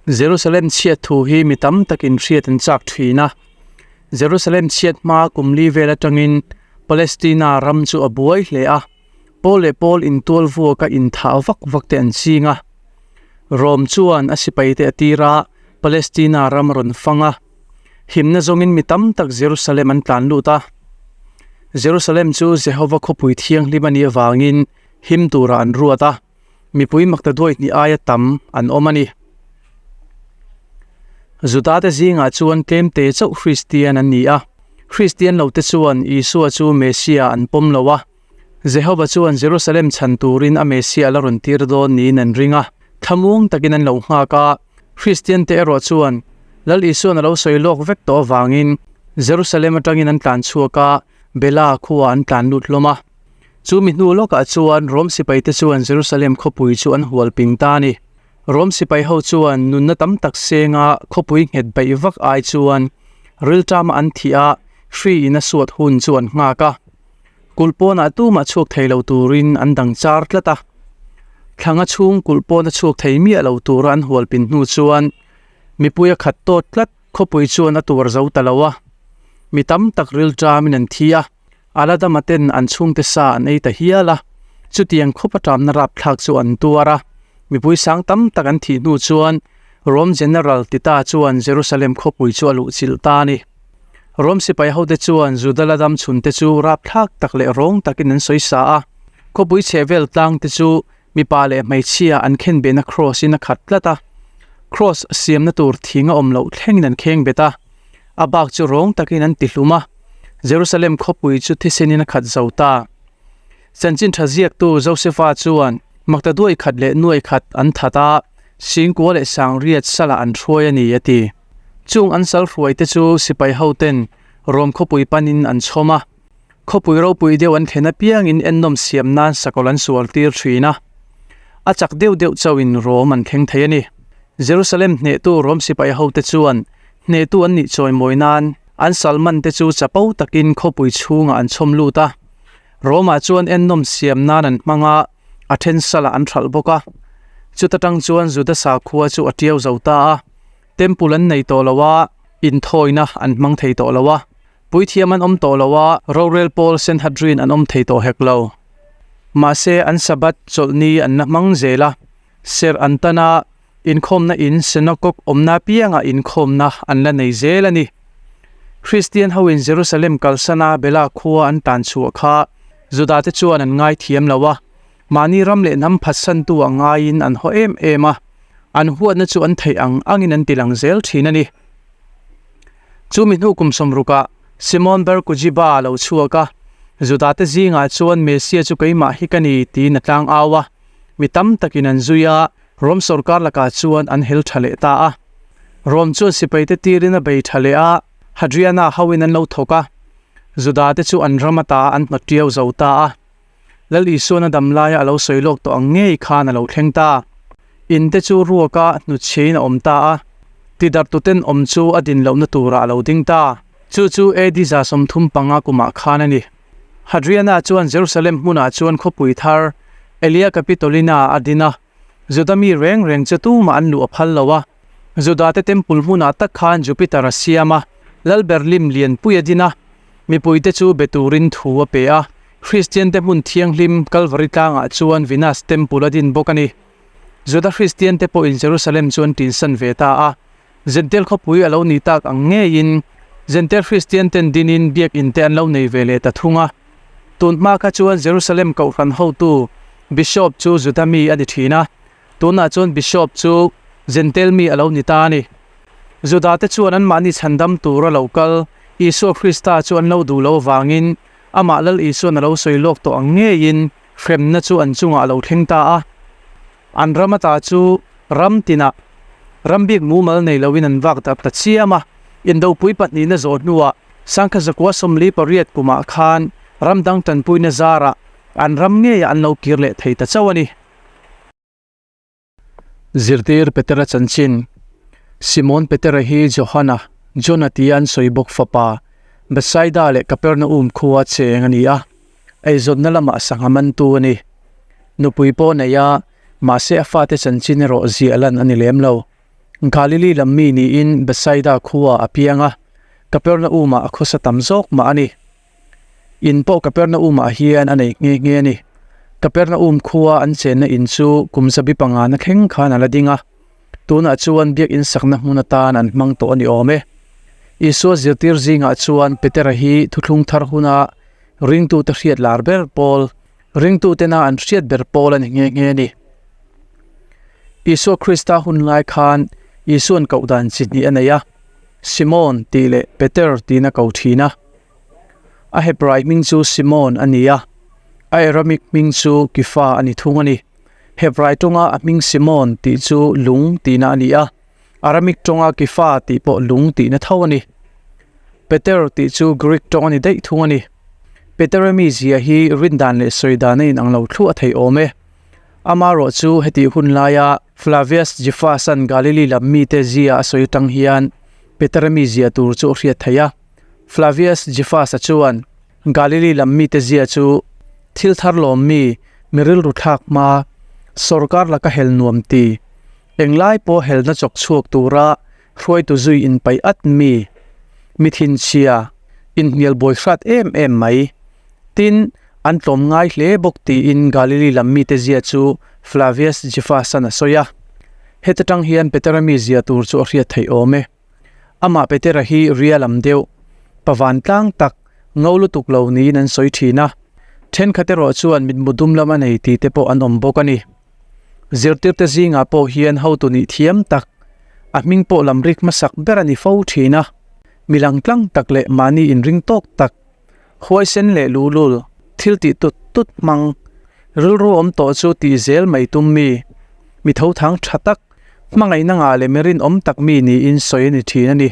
Jerusalem chhiat thu hi mi tam takin hriat an chak thin a. Jerusalem chhiat hma kum li vel atangin Palestina ram chu a buai hle a, pawl leh pawl intual vuaka inthah vak vak te an ching a. Rome chuan a sipaite a tir a, Palestina ram a rawn fang a. Himna zawngin mi tam tak Jerusalem an tlan lut a. Jerusalem chu Jehova khawpui thianghlim a nih avangin him turah an ruat a. Mipui maktaduai hnih aia tam an awm a ni. Judate zingah chuan tlemte chauh Kristian an ni a. Kristian lote chuan Isua chu Messiah an pawm lo a. Jehova chuan Jerusalem chhan turin a Messiah la rawn tir dawn niin an ring a. Thlamuang takin an lo nghak a. Kristiante erawh chuan Lal Isua'n a lo sawi lawk vek tawh avangin Jerusalem atangin an tlan chhuak a, Bela khuaah an tlan lut hlawm a. Chu mi hnu lawkah chuan Rom sipaite chuan Jerusalem khawpui chu an hual ping ta a ni. Rom sipai ho chuan nunna tam tak senga khawpui nghet beih vak ai chuan rilṭama an thih a, hri in a suat hun chu an nghak a. Kulh pawnah tumah chhuak thei lo turin an dang char tlat a. Thlanga chhung kulh pawna chhuak thei miah lo tura an hual pin hnu chuan mipui a khat tawt tlat. Khawpui chuan a tuar zo ta lo a, mi tam tak rilṭamin an thi a. Aladama ten an chhungte sa an ei ta hial a, chutiang khawp a ṭamna rapthlak chu an tuar a. Mipui sang tam tak an thih hnu chuan Rom General Tita chuan Jerusalem khawpui chu a luhchilh ta a ni. Rom sipai hote chuan Juda la dam chhunte chu rapthlak tak leh rawng takin an sawi sa a. Khawpui chhehvel tlangte chu mipa leh hmeichhia an khenbehna kraws in a khat tlat a, kraws siamna tur thing a awm loh thlengin an khengbet a, a bak chu rawng takin an tihlum a. Jerusalem khawpui chu thisenin a khat zo ta. Chanchin tha ziaktu Josefa chuan maktaduai khat leh nuai khat an that a, singkua leh sangriat salah an hruai a ni a ti. Chung an sal hruaite chu sipai hoten Rom khawpui panin an chhawm a, khawpui ropui deuh an thlen apiangin ennawm siam nan sakawlh an sual tir thin a. A chak deuh deuh chauhin Rom an thleng thei a ni. Jerusalem hnehtu Rom sipai hote chuan hnehtu an nih chawimawi nan An salman te chu chapo takin khawpui chhungah an chhawm lut a, Rome-ah chuan ennawm siam nan an hmang a, a then salah an hralh bawk a. Chuta tang chuan Juda sakhua chu a tiau zo ta a, Temple an nei tawh lo a, inthawina an hmang thei tawh lo a, puithiam an awm tawh lo a, rorel pawl Sanhedrin an awm thei tawh hek lo. Mahse, an Sabbath chawlhni an la hmang zel a, serh an tan a, Inkhawmna in Synagogue awmna piangah inkhawmna an la nei zel a ni. Kristian hoin Jerusalem kalsana Bela khua an tan chhuah kha Judate chuan an ngaithiam lo a, mahni ram leh hnam phatsantu a ngaiin an haw em em a, an huatna chu an theih ang angin an tilang zel thin a ni. Chu mi hnu kum sawmrukah Simon Bar Kojiba a lo chhuak a, Judate zingah chuan Messia chu keimah hi ka ni tiin a tlangau a, mi tam takin an zui a, Rom sorkar lakah chuan an hel tha leh ta a. Rom chuan sipaite tirin a bei tha leh a, Hadriana hoin an lo thawk a. Judate chu an ram ata an hnawt tiau zo ta a. Lal Isuan a dam laia a lo sawi lawk tawh ang ngei khan a lo thleng ta. Inte chu ruaka hnutchhiain a awm ta a, tidarhtuten awm chu a din lohna turah a lo ding ta. Chu chu AD 35 kumah khan a ni. Hadriana chuan Jerusalem hmunah chuan khawpui thar Aelia Capitolina a din a. Juda mi reng reng chu tumah an luh a phal lo a. Judate temple hmunah tak khan Jupiter a siam a, Lal Berlim lianpui a din a, mipuite chu be turin thu a pe a. Kristiante hmun thianghlim Kalvari tlangah chuan Venus temple a din bawk a ni. Juda Kristiante pawhin Jerusalem chu an tinsan ve ta a. Jentail khawpui a lo nih tak ang ngeiin Jentail Kristianten dinin biakinte an lo nei ve leh ta thung a. Tun hma kha chuan Jerusalem kohhran hotu Bishop chu Juda mi a ni thin a, tunah chuan Bishop chu Jentail mi a lo ni ta a ni. Judate chuan anmahni chhandam tura lo kal Isua Krista chu an lo duh lo avangin amah Lal Isuan a lo sawi lawk tawh ang ngeiin hremna chu an chungah a lo thleng ta a. An ram ata chu ram tinah ram bik mumal nei loin an vak darh ta chiam a, indopui pahnihna zawh hnuah Sangkha zakua 48 kumah khan ram dang tanpuina zarah an ram ngeiah an lo kir leh thei ta chauh a ni. Zirtir Petera chanchin, Simon Petera hi Johana, Jona tia an sawi bawk fapa, Bethsaida leh Kapernaum khua cheng a ni a, eizawnna lamah sangha mantu a ni. Nupui pawh nei a, mahse a fate chanchin erawh ziah lan a ni lem lo. Galili lam mi niin Bethsaida khuaah a piang a, Kapernaum-ah a khawsa tam zawk mah a ni. In pawh Kapernaum-ah hian a nei nghe nghe a ni. Kapernaum khua an chenna in chu kum zabi pangana thleng khan a la ding a, tunah chuan biakinn sakna hmun atan an hmang tawh a ni awm e. Isua zirtir zingah chuan Petera hi thuthlung thar huna ringtute hriat lar ber pawl, ringtutena an hriat ber pawl a ni nghe nghe a ni. Isua Krista hun lai khan Isua'n koh dan chi hnih a nei a, Simon tih leh Peter tiin a ko thin a. A Hebrai hming chu Simon a ni a, a Aramaic hming chu Kifa a ni thung a ni. Hebrai tawnga a hming Simon tih chu lung tihna a ni a, Aramaic tawnga Kifa tih pawh lung tihna tho a ni. Peter tih chu Greek tawng a ni daih thung a ni. Petera mizia hi rindan leh sawi dan a inang lo thluah thei awm e. Amaherawh chu hetih hun laia Flavius Josephus-a'n Galili lam mite zia a sawi atang hian Petera mizia tur chu a hriat theih a. Flavius Josephus-a chuan Galili lam mite zia chu thil thar lawm mi, mi rilru thlak hma, sawrkar laka hel nuam ti, englai pawh helna chawk chhuak tura hruaitu zui inpaih at mi, mi thinchhia, inhnial buai hrat em em mai. Tin, an tlawm ngai hle bawk tiin Galili lam mite zia chu Flavius Josephus-a'n a sawi a. Heta tang hian Petera mi zia tur chu a hriat theih awm e. Amah Petera hi ria lam deuh, pavan tlang tak, ngo lutuk lo niin an sawi thin a. Thenkhat erawh chuan mitmu dum lam a nei tih te pawh an awm bawk a ni. Zirtirte zingah pawh hian hotu nih thiam tak, a hming pawh lam rik hmasak ber a ni fo thin a. Mi langtlang tak leh mahni inring tawk tak, Huaisen leh luhlul, thil tih tut tut hmang, rilru awm tawh chu tih zel mai tum mi, mi tho thang tha tak, hmangaihna ngah leh mi rinawm tak mi niin sawi a ni thin a ni.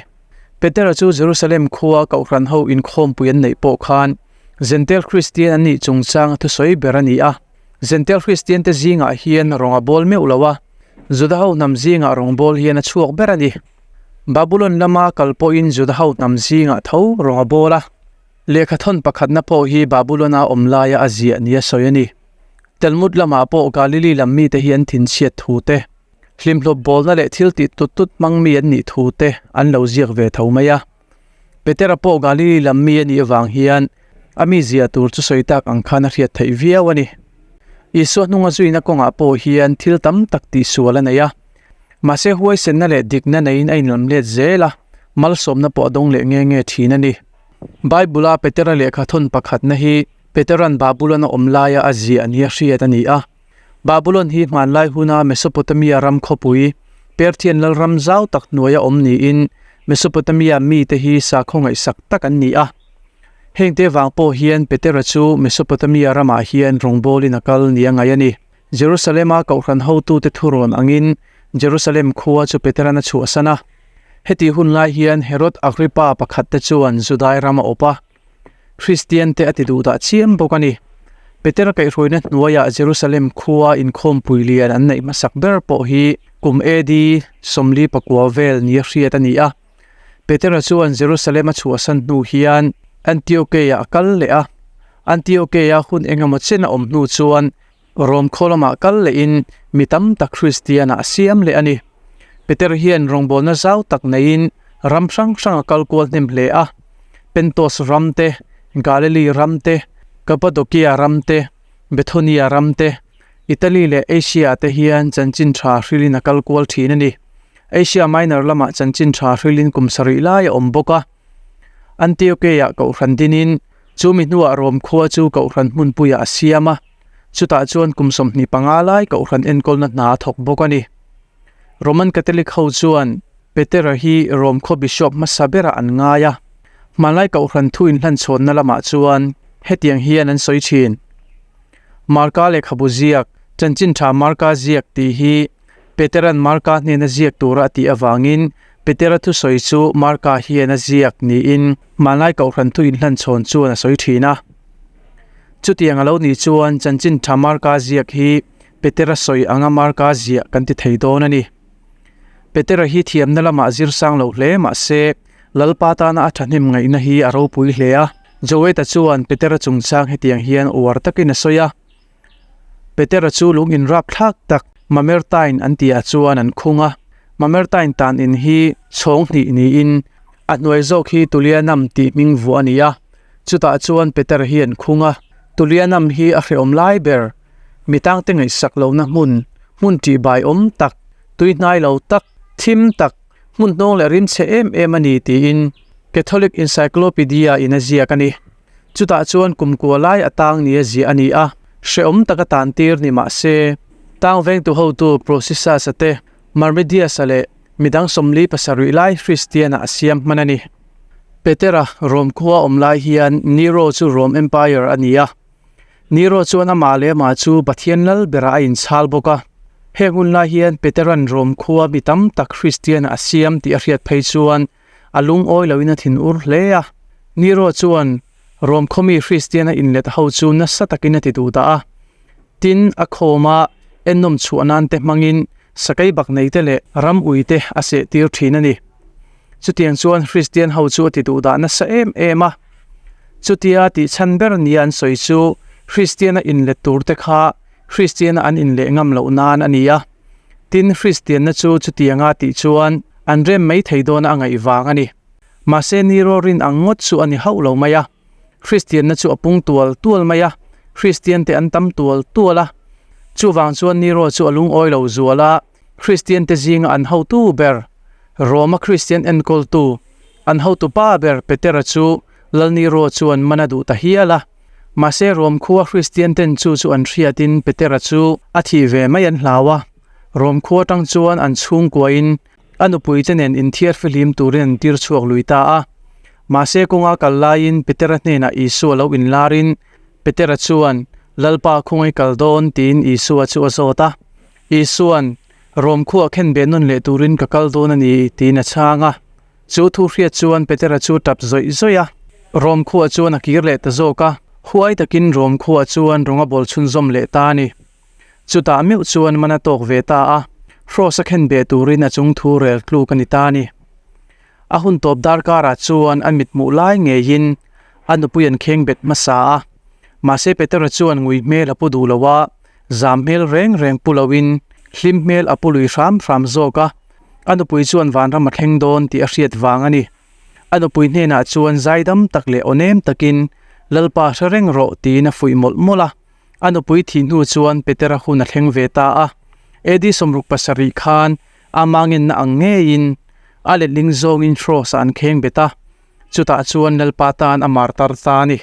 Petera chu Jerusalem khua Kohhran ho inkhawmpui an neih pawh khan Jentail Kristian an nih chungchang a thusawi ber a ni a. Jentail Kristian te zingah hian rawng a bawl meuh lo a, Juda ho hnam zingah rawng bawl hian a chhuak ber a ni. Babulon lama kal pawhin Juda ho hnam zingah tho rawng a bawl a. Lehkha thawn pakhatna pawh hi Babulon-a awm laia a ziah nia sawi a ni. Talmud lamah pawh Galili lam mite hi an thinchhiat thu te, hlimhlawp bawlna leh thil tih tut tut hmang mi an nih thu te an lo ziak ve tho mai a. Petera pawh Galili lam mi a nih avang hian a mi ziah tur chu sawi tak ang khan a hriat theih viau a ni. Isua hnunga zuina kawngah pawh hian thil tam tak tihsual a nei a. Mahse huaisenna leh dikna neiin a inlam let zel a, malsawmna pawh a dawng leh nge nge thin a ni. Bible-a Petera lehkha thawn pakhatna hi Petera'n Babulon a awm laia a ziah nia hriat a ni a. Babulon hi hmanlai huna Mesopotamia ram khawpui, Perthian lalram zau tak hnuaia awm niin Mesopotamia mite hi sakhaw ngaihsak tak an ni a. Hengte vang pawh hian Petera chu Mesopotamia ramah hian rawngbawlin a kal nia ngaih a ni. Jerusalem-a Kohhran hotute thurawn angin Jerusalem khua chu Petera'n a chhuahsan a. Hetih hun lai hian Herod Agrippa pakhat te chuan Judai ram a awp a, Kristiante a ti duhdah chiam bawk a ni. Petera kaihhruaina hnuaiah Jerusalem khua inkhawmpui lian an neih hmasak ber pawh hi kum AD 44 vel nia hriat a ni a. Petera chuan Jerusalem a chhuahsan hnu hian Antiokeia a kal leh a. Antiokeia hun engemaw chen a awm hnu chuan Rom khaw lamah kal lehin mi tam tak Kristianah a siam leh a ni. Peter hian rawngbawlna zau tak neiin ram hrang hrang a kal kual hnem hle a. Pentos ram te, Galili ram te, Kapadokia ram te, Bethonia ram te, Italy leh Asia-ah te hian chanchin tha hrilhin a kal kual thin a ni. Asia Minor lamah chanchin tha hrilhin kum sarih lai a awm bawk a. Antiokeia Kohhran dinin Chu mi hnuah Rom khua chu Kohhran hmunpuiah a siam a, chutah chuan kum 25 lai Kohhran enkawlna hna a thawk bawk a ni. Roman Catholic ho chuan Petera hi Rom khaw bishop hmasa berah an ngai a, hmanlai Kohhran thu inhlanchhawnna lamah chuan hetiang hian an sawi thin, Marka lehkhabu ziak, Chanchin Tha Marka ziak tih hi Petera'n Marka hnena ziak tura a tih avangin Petera thusawi chu Marka hian a ziak niin hmanlai Kohhran thu inhlanchhawn chuan a sawi thin a. Chutiang a lo nih chuan chanchin tha Marka ziak hi Petera sawi anga Marka ziah kan ti thei dawn a ni. Petera hi thiamna lamah zir sang lo hle mahse Lalpa tana a thahnem ngaihna hi a ropui hle a. Joeta chuan Petera chungchang hetiang hian uar takin a sawi a. Petera chu lung inrap thlak tak Mamertine an tihah chuan an khung a. Mamertine tan in hi chhawng hnih niin a hnuai zawk hi Tulianam tih hming vuah a ni a, chutah chuan Peter hi an khung a. Tulianam hi a hrehawm lai ber, mi tangte ngaihsak lohna hmun, hmun tihbai awm tak, tui hnai lo tak, thim tak, hmun hnawng leh rim chhe em em a ni tiin Catholic Encyclopedia in a ziak a ni. Chutah chuan kumkua lai a tang nia ziah a ni a, hrehawm taka tan tir ni mah se, tang vengtu hotu Processus-a te, Marmidius-a leh midang 47 lai Kristian-a a siam hman a ni. Petera Rom khua awm lai hian Nero chu Rom Empire a ni a. Nero chuan amah leh amah chu Pathian lal berah a inchhal bawk a. Heng hun lai hian Petera'n Rom khua mi tam tak Kristian-a a siam tih a hriat phei chuan a lungawi loin a thinur hle a. Nero chuan Rom khawmi Kristian-a inlet ho chu nasa takin a ti duh dah a. Tin, a khawma ennawm chhuah nan te hmangin sakei bak nei te leh ram ui te a seh tir thin a ni. Chutiang chuan Kristian ho chu a ti duh dah nasa em em a. Chutia tih chhan ber nia an sawi chu Kristiana inlet tur te kha Kristiana an inleh ngam loh nan a ni a. Tin, Kristianna chu chutianga tih chuan an rem mai thei dawna a ngaih vang a ni. Mahse Nero rin ang ngawt chu a ni hauh lo mai a. Kristianna chu a pung tual tual mai a, Kristiante an tam tual tual a. Chuvang chuan Nero chu a lungawi lo zual a, Kristiante zinga an hotu ber, Roma Kristian enkawltu, an hotupa ber Petera chu Lal Nero chuan man a duh ta hial a. Mahse Rom khua Kristianten chu chu an hriatin Petera chu a thih ve mai an hlau a. Rom khua atang chuan an chhungkuain A nupuite nen inthiar fihlim turin an tir chhuak lui ta a. Mahse kawnga kal laiin Petera hnenah Isua lo inlarin, Petera chuan, Lalpa khawngaih kal dawn? tiin Isua chu a zawt a. Isua'n, Rom khuah khen be nawn leh turin ka kal dawn a ni, tiin a chhang a. Chu thu hriat chuan Petera chu tap zawih zawih a. Rom khuah chuan a kir leh ta zawk a. Huai takin Rom khuah chuan rawng a bawl chhunzawm leh ta a ni. Chutah meuh chuan man a tawk ve ta a, Hrawsa khen beh turin a chung thu rel tluk a ni ta a ni. A hun tawp darkarah chuan a mithmuh lai ngeiin a nupui an kheng bet hmasa a. Mahse Petera chuan ngui hmel a pu duh lo a, zam hmel reng reng pu loin hlim hmel a pu lui hram hram zawk a, a nupui chuan vanram a thleng dawn tih a hriat vang a ni. A nupui hnenah chuan zaidam tak leh awnem takin, Lalpa hre reng rawh tiin a fuih mawlh mawlh a. A nupui thih hnu chuan Petera hun a thleng ve ta a. AD 67 khan a mangenna ang ngeiin a letling zawngin Hrawsa an kheng bet a, chutah chuan Lalpa tan a martar ta a ni.